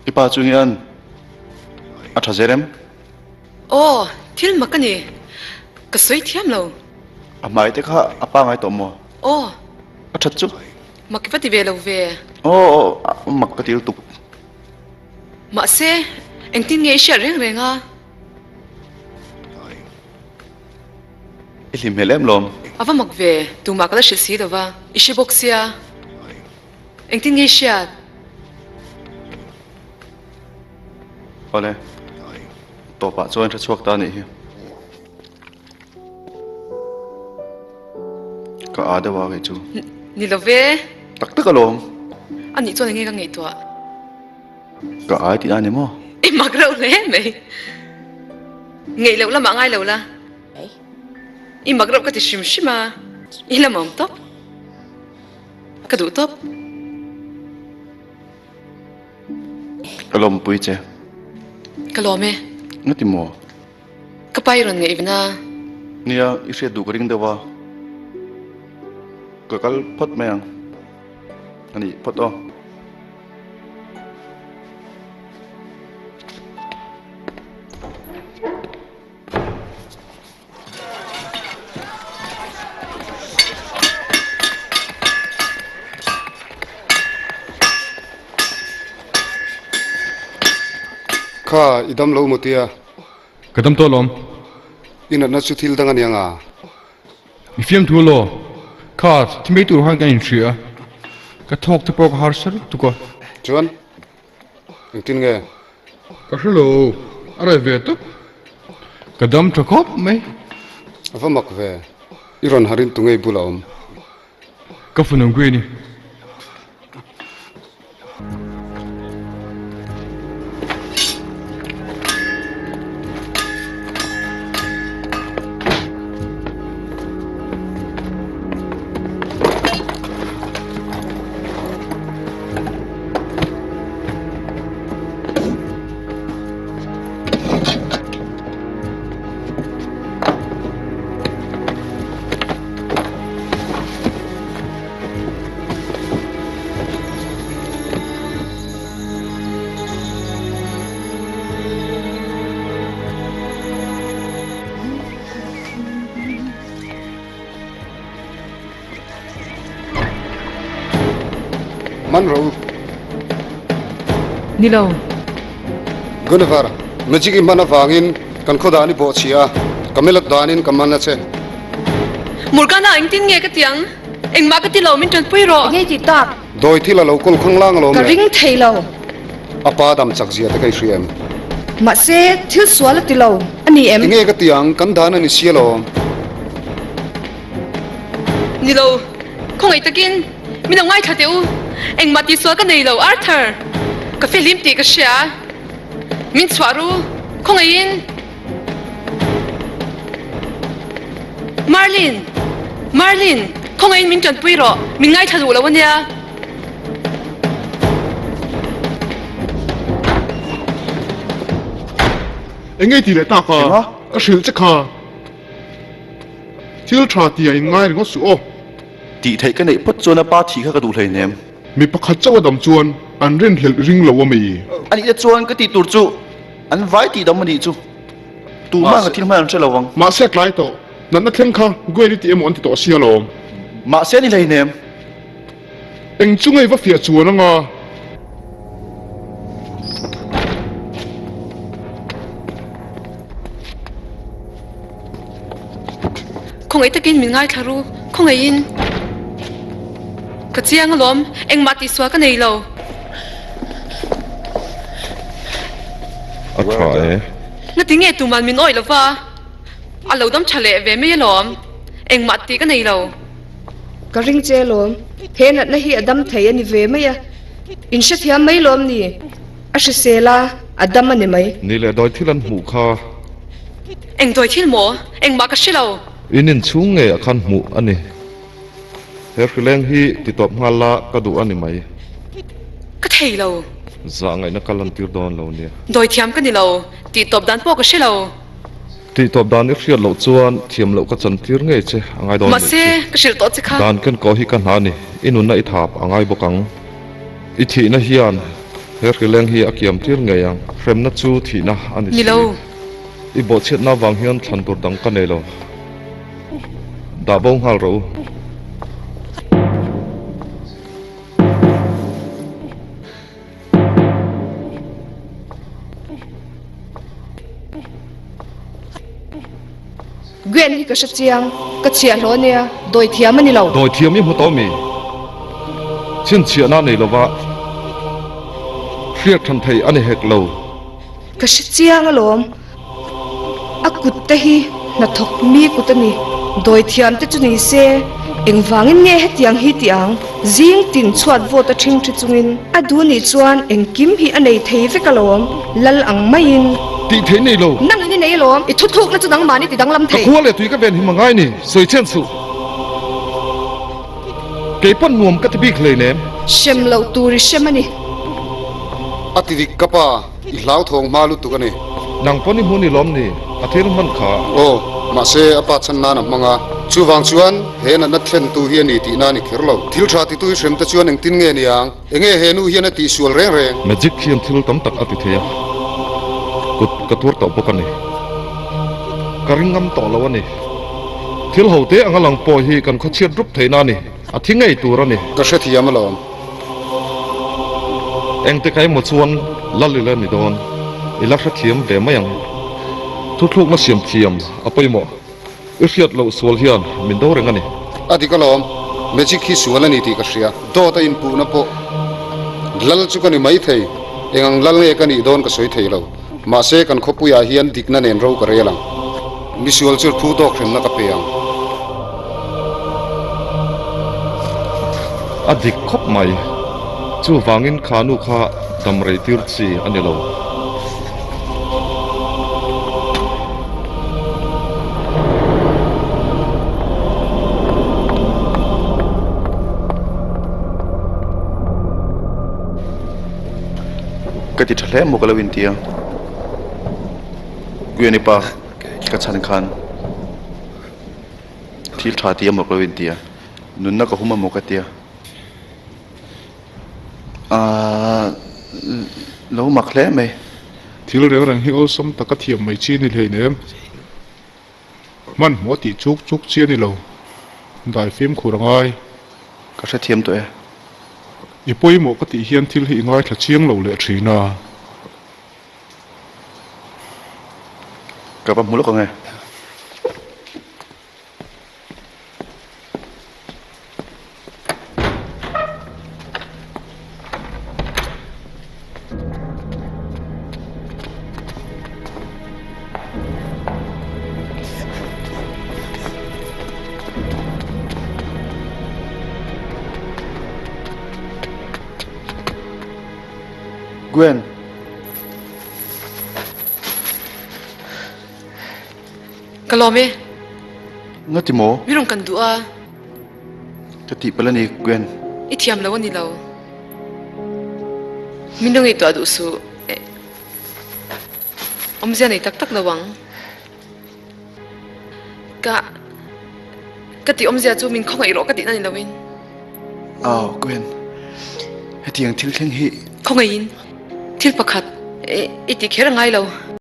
I pa chu hian a tha zel em? Aw, thil mak a ni. Ka sawi thiam lo. A hmai te kha a pangai tawh maw? Aw. A that chu? Mak i va ti ve lo ve. Aw, aw, mak ka ti lutuk. Mahse, engtin nge i hriat reng reng a? I hlim hmel em lawm? A va mak ve, tumah ka la hrilh si lo va, i hre bawk sia. Engtin nge i hriat? Awle, tawpah chuan hre chhuak ta a nih hi. Ka aa deuh a kei chu. Ni lo ve. Tak tak alawm. A nih chuan enge ka ngaihtuah? Ka ai tih a ni maw? I mak reuh hle mai. Ngeih loh lamah ngai lo la. I mak reuh ka ti hrim hrim a, i la mawm tawp. Ka duh tawp. Ka lawmpui che. Ka lawm e. Nga ti maw? Ka pa i rawn ngaih vna. Nia, i hriat duh ka ring deuh a. Ka kal phawt mai ang. A nih phawt aw. Kha, i dam lo maw tia? Ka dam tawh alawm. I natna chu thil dang a nia nga? I fiamthu alaw? Kha, thi mai tur khan kan inhria a, ka thawk te pawh ka harsa lutuk a. Chuan, Engtin nge? Ka hre lo, a reh ve tawp. Ka dam tha khawp mai. A va mak ve, i rawn harin tu ngei bula awm? Ka fanu Gwen-i. Man rawh u. Ni lo. Guinevere, magic i hman avangin kan khaw dan i bawh chhia a, ka melot danin ka man a che. Morgana, engtin nge ka ti ang? Engmah ka ti lo, min tanpui rawh. Enge i tih tak? Dawi thil a lo kawl khang lang alawm Ka le. ring thei lo. A pa dam chak zia te ka i hria em? Mahse, thil sual a ti lo a ni em? Enge ka ti ang, kan dan a ni si alawm. Ni lo, khawngaih takin min lo ngaithla teh u. Engmah tih sual ka nei lo, Arthur. Ka fehlim tih ka hria. Min chhuah ru, khawngaihin. Marlin! Marlin! Khawngaihin min tanpui rawh, min ngaithla duh lo a nia. Eng nge tih leh tak a? Ka hrilh che kha. Thil tha tih a inngai ringawt suh aw. Tih theih ka neih phawt chuan a pa thih kha ka duh hleinem. Mi pakhat chauh a dam chuan an rinhlelh ring lo a mi. A nihna chuan ka tih tur chu an vai tih dam a nih chu. Tumah ka thil hman an hre lo ang. Mahse a tlai tawh. Natna thleng kha Gwen i ti emaw an ti tawh sia lawm. Mahse a ni hleinem. Eng chu ngei va fiah chuan anga. Khawngaih takin min ngaithla ru, khawngaihin. Ka chiang alawm, engmah tihsual ka nei lo. A tha e. Ngati nge tuman min awih lova, a lo dam tha leh ve mai alawm, engmah tih ka nei lo. Ka ring che alawm, he natna hi a dam thei a ni ve mai a, in hrethiam mai lawm ni? A hrisel a, a dam a ni mai. Ni leh dawi thil an hmuh kha. Eng dawi thil maw? Engmah ka hre lo. In inchhung ngei ah khan hmuh a ni. He hrileng hi ti tawp nghal la ka duh a ni mai. Ka thei lo. Zah ngaihna ka lan tir dawn lo nia. Dawi thiam ka ni lo. Tih tawp dan pawh ka hre lo. Tihtawp dan i hriat loh chuan thiam loh ka chantir ngei che a ngai dawn nih Mahse, chu. ka hrilh tawh che kha. Dan ken kawh hi ka hna a ni. I nunna i thap a ngai bawk ang. I thihna hian he hrileng hi a kiam tir ngei ang. Hremna chu thihna a ni si. Ni lo. I bawhchhiatna avang hian thlan tur dang ka nei lo. Dah bo nghal rawh u. Gwen hi ka hre chiang, ka chhiah hlawh ania, dawi thiam a ni lo. Dawi thiam i hmu tawh mi? Chhinchhiahna nei lova hriat than thei a ni hek lo. Ka hre chiang alawm. A kut te hi hnathawk mi kut a ni. Dawithiam te chu ni se, engvangin nge hetiang hi ti ang? Zing tin chhuat vawt a ṭhing ṭhi chungin a duh nih chuan engkim hi a nei thei vek alawm, lal ang maiin. Tih theih nei lo. Nangin i nei alawm, i thuthukna chu nangmahni ti danglam Ka thei. khua leh tui ka ven him a ngai ni, sawi chhian suh. Kei pawn nuam ka ti bik hleinem. Hrem loh tur i hrem a ni. A ti dik ka pa. I hlauthawng hma lutuk a ni. Nang pawn i hmun i lawm ni? A thil hman kha. Aw, mahse a pa chhan nan a hmang a. Chuvang chuan he natna thlentu hi a ni tihna a ni kher lo. Thil tha titu i hrem te chuan engtin nge ni ang? Enge he nu hian a tihsual reng reng? Magic hian thil tam tak a ti thei a, kut ka tuar tawh bawk a ni. Ka ring ngam tawh lo a ni. Thil ho te anga lang pawh hi kan khawchhiat rup theihna a ni. A thi ngei tur a ni. Ka hrethiam alawm. Engte ka emaw chuan lal ila ni dawn. I la hrethiam ve mai ang. Thuthlukna siam thiam a pawimawh. I hriat loh sual hian min do reng a ni. A dik alawm. Magic hi sual a ni tih ka hria. Dawt a inpuhna pawh lal chu ka ni mai thei. Eng ang lal nge ka nih dawn ka sawi thei lo. Mahse kan khawpuiah hian dikna nen ro ka rel ang. Misual chu phu tawk hremna ka pe ang. A dik khawp mai. Chuvangin kha nu kha dam rei tir chi a ni lo. Ka ti tha hle maw ka lo inti a. Guyani pa ka chhan khan thil tha ti emaw ka lo inti a, nunna ka hum emaw ka tia. Aaa lo mak hle mai. Thil reng reng hi awlsam taka thiam mai chi a ni hleinem. Hmanhmawh tih chuk chuk chi a ni lo. Dai fimkhur a ngai. Ka hrethiam tawh e. I pawimawh ka tih hian thil hi i ngaithla chiang lo leh thin a. Ka va hmu lawk ang e. Gwen. Ka lawm e. Nga ti maw? Mi rawn kan duh a. Ka tih palh a ni, Gwen. I thiam lo a ni lo. Min lo ngaihtuah duh suh. Awmzia nei tak tak lo ang. Ka ka tih awmzia chu min khawngaih rawh ka tihna ni loin. Aw, Gwen. Hetiang thil thleng hi. Khawngaihin thil pakhat i ti kher a ngai lo.